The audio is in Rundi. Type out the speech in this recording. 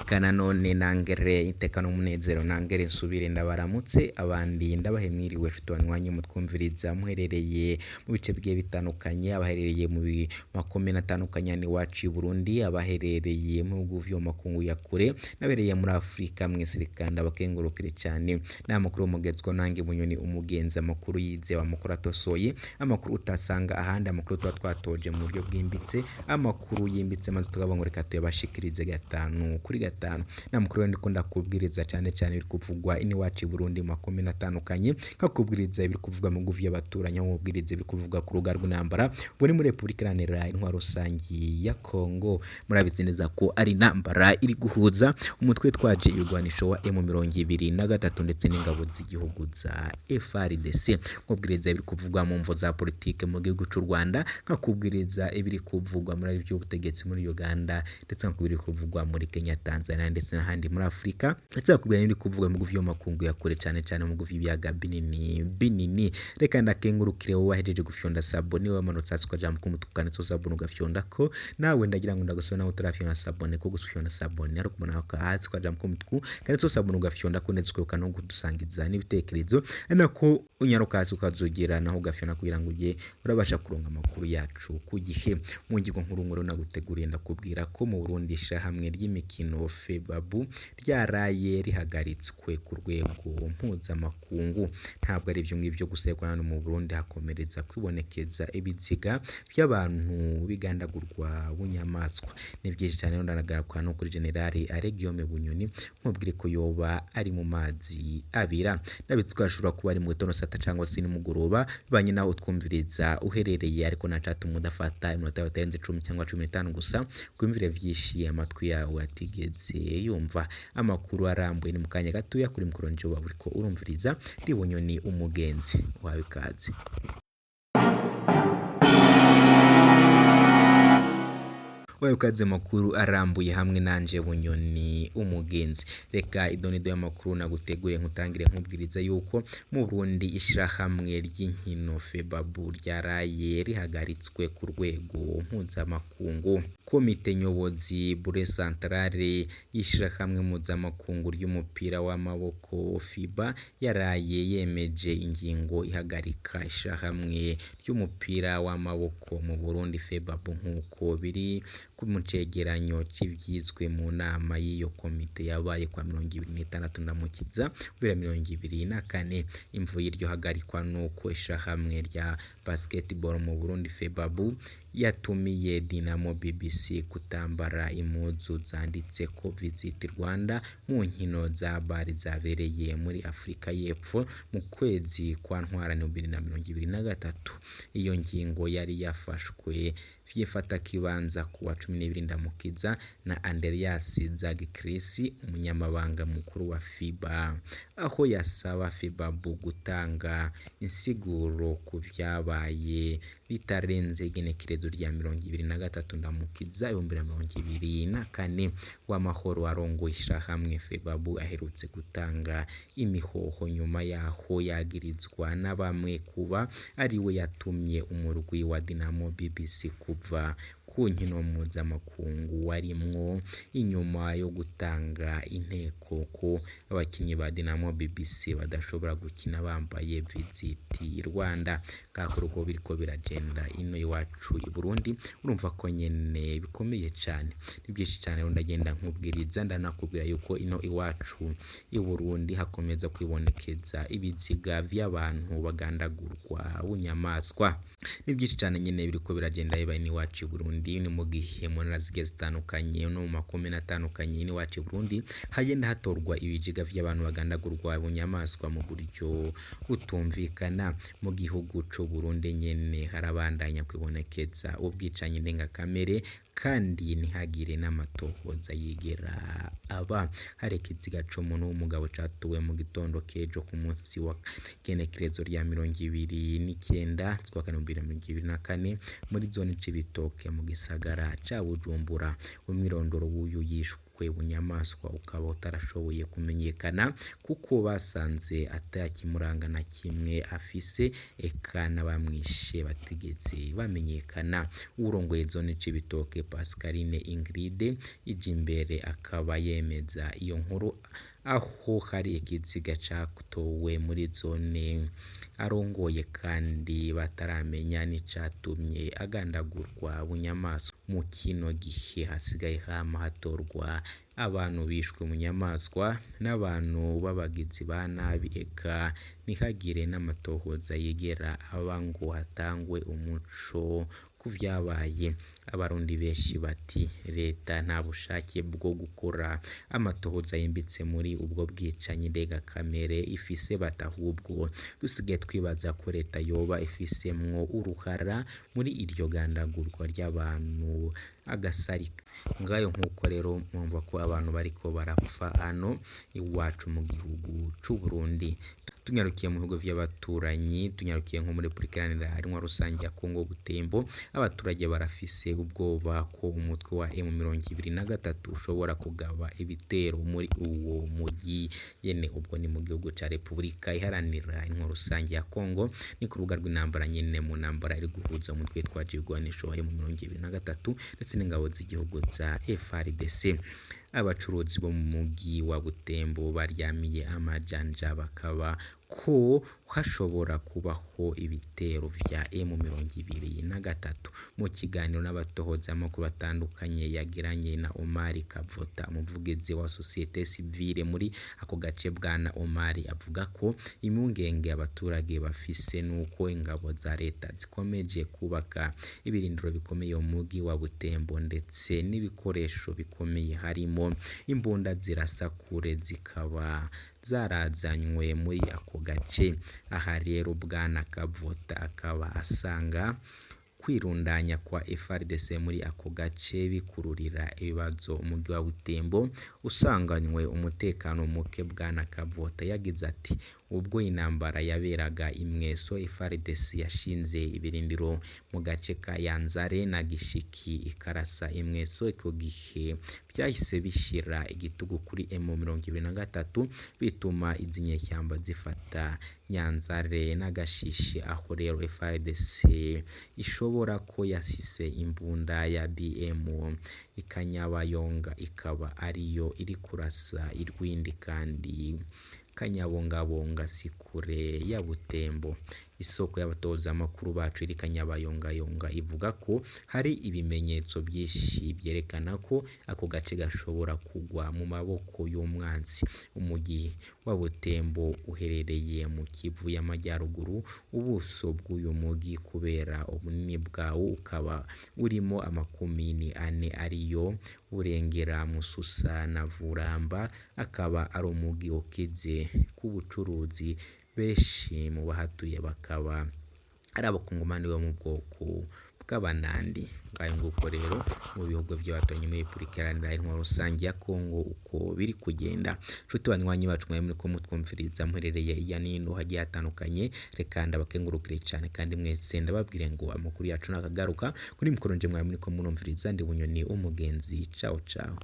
Reka nanone nangere iteka n'umunezero nangere nsubire ndabaramutse abandi ndabahe mwiriwe nshuti banywanyi mutwumviriza muherereye mu bice bigiye bitandukanye, abaherereye mu makomine atandukanye hano iwacu i Burundi, abaherereye mu bihugu vyo mu makungu ya kure n'abaherereye muri Afrika, mwese reka ndabakengurukire cane. N'amakuru mugezweho nange Bunyoni umugenzi, amakuru yizewe, amakuru atosoye, amakuru utasanga ahandi, amakuru tuba twatoje mu buryo bwimbitse, amakuru yimbitse maze tukavuga ngo reka tuyabashikirize gatanu kuri gatanu. N'amakuru rero ndiko ndakubwiriza cane cane ibiri kuvugwa ino iwacu i Burundi mu makomine atandukanye, nkakubwiriza ibiri kuvugwa mu bihugu vy'abaturanyi, aho nkubwiriza ibiri kuvugwa ku rubuga rw'intambara buri muri Repubulika Iharanira Intwaro Rusangi ya Kongo. Murabizi neza ko ari intambara iri guhuza umutwe witwaje ibigwanisho wa M23 ndetse n'ingabo z'igihugu za FARDC. Nkubwiriza ibiri kuvugwa mu mvo za politike mu gihugu c'u Rwanda, nkakubwiriza ibiri kuvugwa muri vy'ubutegetsi muri Uganda, ndetse nkakubwira ibiri kuvugwa muri Kenya, Tanzania ndetse n'ahandi muri Afrika, ndetse nkakubwira n'ibiri kuvugwa mu bihugu vyo mu makungu ya kure cane cane mu bihugu vy'ibiyaga binini binini. Reka ndakengurukire wowe wahejeje gufyonda sabone, wamanutse hasi ukaja mu kumutuku kanditseho sabone ugafyondako, nawe ndagira ngo ndagusaba nawe utarafyonda sabone ko gufyonda sabone ari ukumanuka hasi ukaja mu kumutuku kanditseho sabone ugafyondako, ndetse ukibuka no kudusangiza n'ibitekerezo, ari nako unyaruka hasi ukazogera naho ugafyonda kugira ngo uje urabasha kuronka amakuru yacu ku gihe. Mu ngingo nkuru nkuru naguteguriye ndakubwira ko mu Burundi ishirahamwe ry'imikino FEBABU ryaraye rihagaritswe ku rwego mpuzamakungu. Ntabwo ari ivyo ngivyo gusa, ariko hano mu Burundi hakomereza kwibonekeza ibiziga vy'abantu bigandagurwa bunyamaswa. Ni vyinshi cane rero ndanagaruka no kuri Generali Alain Bunyoni, nkubwire ko yoba ari mu mazi abira. Ndabitse ko ashobora kuba ari mu gitondo sata cangwa se nimugoroba, bivanye naho utwumviriza uherereye, ariko ntacatuma udafata iminota yawe itarenze 10 cyangwa 15 gusa, twumvire vyinshi amatwi yawe atigeze yumva. Amakuru arambuye ni mu kanya gatoya kuri mikoro nje uba uriko urumviriza ndi Bunyoni umugenzi wawe, ikaze. Wawe ikaze makuru arambuye hamwe nanje Bunyoni umugenzi. Reka idonido y'amakuru naguteguriye nkutangire nkubwiriza yuko mu Burundi ishirahamwe ry'inkino FEBABU ryaraye rihagaritswe ku rwego mpuzamakungu. Komite nyobozi Bure Centrale y'ishirahamwe mpuzamakungu ry'umupira w'amaboko FIBA yaraye yemeje ingingo ihagarika ishirahamwe ry'umupira w'amaboko mu Burundi FEBABU, nk'uko biri mu cegeranyo c'ivyizwe mu nama y'iyo komite yabaye kwa 26 Ndamukiza 2024. Imvo y'iryo hagarikwa nuko ishirahamwe rya basketball mu Burundi FEBABU yatumiye Dinamo BBC kutambara impuzu zanditseko Visit Rwanda mu nkino za bari zabereye muri Afrika y'Epfo mu kwezi kwa Ntwarante 2023. Iyo ngingo yari yafashwe vy'ifatakibanza kuwa 12 Ndamukiza na Andreas Zagkris, umunyamabanga mukuru wa FIBA, aho yasaba FEBABU gutanga insiguro ku vyabaye bitarenze igenekerezo rya 23 Ndamukiza 2024. Uwamahoro arongoye ishirahamwe FEBABU aherutse gutanga imihoho nyuma yaho yagirizwa na bamwe kuba ariwe yatumye umurwi wa Dinamo BBC kuva ku nkino mpuzamakungu warimwo, inyuma yo gutanga inteko ko abakinyi ba Dinamo BBC badashobora gukina bambaye Visit Rwanda. Ngako uko biriko biragenda ino iwacu i Burundi, urumva ko nyene bikomeye cane. Ni vyinshi cane rero ndagenda nkubwiriza, ndanakubwira yuko ino iwacu i Burundi hakomeza kwibonekeza ibiziga vy'abantu bagandagurwa bunyamaswa. Ni vyinshi cane nyene biriko biragenda biba ino iwacu i Burundi, ni mu gihe mu ntara zigiye zitandukanye no mu makomine atandukanye ino iwacu i Burundi hagenda hatorwa ibiziga vy'abantu bagandagurwa bunyamaswa mu buryo butumvikana. Mu gihugu c'u Burundi nyene harabandanya kwibonekeza ubwicanyi ndengakamere, kandi ntihagire n'amatohoza yigera aba. Hari ikiziga c'umuntu w'umugabo catowe mu gitondo k'ejo ku munsi wa genekerezo rya 29 z'ukwa kane 2024 muri zone Cibitoke mu gisagara ca Bujumbura. Umwirondoro w'uyu yishwe Yishwe bunyamaswa ukaba utarashoboye kumenyekana kuko basanze atakimuranga na kimwe afise, eka n'abamwishe batigeze bamenyekana. Uwurongoye zone Cibitoke Pascaline Ingrid Ijimbere akaba yemeza iyo nkuru, aho hari ikiziga catowe muri zone arongoye kandi bataramenya n'icatumye agandagurwa bunyamaswa. Mu kino gihe hasigaye hama hatorwa abantu bishwe mu nyamaswa n'abantu b'abagizi ba nabi, eka ntihagire n'amatohoza yigera aba ngo hatangwe umuco ku vyabaye. Abarundi benshi bati leta nta bushake bwo gukora amatohoza yimbitse muri ubwo bwicanyi ndengakamere ifise, bati ahubwo dusigaye twibaza ko leta yoba ifisemwo uruhara muri iryo gandagurwa ry'abantu agasarika. Ngayo nkuko rero mwumva ko abantu bariko barapfa hano iwacu mu gihugu c'u Burundi. Tunyarukiye mu bihugu vy'abaturanyi, tunyarukiye nko muri Repubulika Iharanira Intwaro Rusange ya Kongo Butembo, abaturage barafise ubwoba ko umutwe wa M23 ushobora kugaba ibitero muri uwo mugi nyene. Ubwo ni mu gihugu ca Repubulika Iharanira Intwaro Rusange ya Kongo, ni ku rubuga rw'intambara nyene, mu ntambara iri guhuza umutwe witwaje ibigwanisho wa M23 ndetse n'ingabo z'igihugu za FARDC. Abacuruzi bo mu mugi wa Butembo baryamiye amajanja bakaba ko hashobora kubaho ibitero vya M23. Mu kiganiro n'abatohozamakuru batandukanye yagiranye na Omar Kavota, umuvugizi wa societe civile muri ako gace, Bwana Omar avuga ko impungenge abaturage bafise nuko ingabo za leta zikomeje kubaka ibirindiro bikomeye mu mugi wa Butembo ndetse n'ibikoresho bikomeye harimo imbunda zirasa kure zikaba zarazanywe muri ako gace. Aha rero Bwana Kavota akaba asanga kwirundanya kwa FARDC muri ako gace bikururira ibibazo umugi wa Butembo usanganywe umutekano muke. Bwana Kavota yagize ati ubwo intambara yaberaga i Mweso, FARDC yashinze ibirindiro mu gace ka Yanzare na Gishiki ikarasa i Mweso. Icyo gihe byahise bishira igitugu kuri M23 bituma izi nyeshyamba zifata Nyanzare na Gashishi, aho rero FARDC ishobora ko yasise imbunda ya BM ikanyabayonga ikaba ariyo iri kurasa irwindi, kandi Kanyabongabonga si kure ya Butembo. Isoko y'abatoza amakuru bacu iri Kanyabayongayonga ivuga ko hari ibimenyetso byinshi byerekana ko ako gace gashobora kugwa mu maboko y'umwansi. Umugi wa Butembo uherereye mu Kivu y'Amajyaruguru, ubuso bw'uyu mugi kubera ubunini bwawo ukaba urimo amakomini ane ariyo Burengera, Mususa na Vuramba, akaba ari umugi ukize ku bucuruzi, benshi mu bahatuye bakaba ari abakongomani bo mu bwoko bw'Abanandi. Ngayo nguko rero mu bihugu by'abaturanyi muri Repubulika Iharanira Intwaro Rusange ya Kongo uko biri kugenda. Nshuti banywanyi bacu mwari muriko mutwumviriza muherereye hirya n'ino hagiye hatandukanye, reka ndabakengurukire cyane kandi mwese ndababwire ngo amakuru yacu nakagaruka. Kuri mikoro nje mwari muriko murumviriza ndi Bunyoni umugenzi. Ciao ciao.